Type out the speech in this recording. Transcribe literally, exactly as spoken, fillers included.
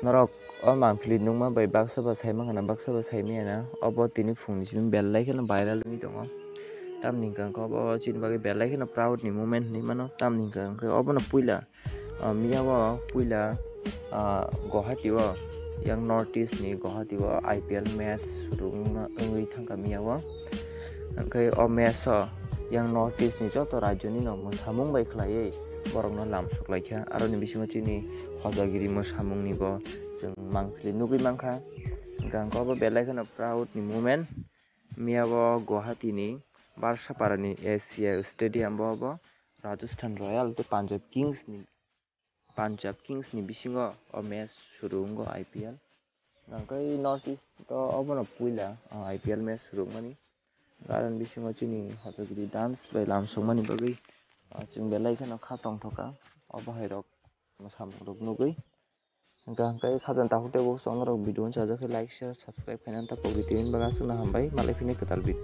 Norok o mangpili nukma bai baksa ba saima khana, baksa ba saimaya na. Obo tini phungni simi belai kheno viral wngwi tongo. Tamni hwnkha khe obo chini bagwi belai kheno proud ni moment hinwi mano. Tamni hwnkha khe obono puila, ah, miyao puila, ah, Guwahati o, yang North East ni Guwahati o I P L match suru wngna, wngwi thangkha miyao. Hwnkhe o match o yang North East ni joto rajyo ni no mwsamung bai khlaiwi borokno lam suklaikha. Aroni bisingo chini Hojagiri mwsamung ni bo chwng mangpili nugwi mankha. Hwnkhe ang khe obo belai kheno proud ni moment. Miyao Guwahati ni Barsapara ni A C A stadium bo obo Rajasthan Royal tei Punjab Kings ni, Punjab Kings ni bisingo o match suru wngo I P L. Hwnkhe North East o obono puila o I P L match suru wngmani. Aroni bisingo chini Hojagiri dance bai lam sokmani bagwi, ah, chwng belai kheno kha tongthokha. Obo hai rok mwsamung rok nugwi. Hwnkhe hwnkhe khajani takhuk tei bukhuk chwng norok video unsajak khe like, share, subscribe khainani ta pogwi tini bagwi aswkno hambai, malai phini kwtal video.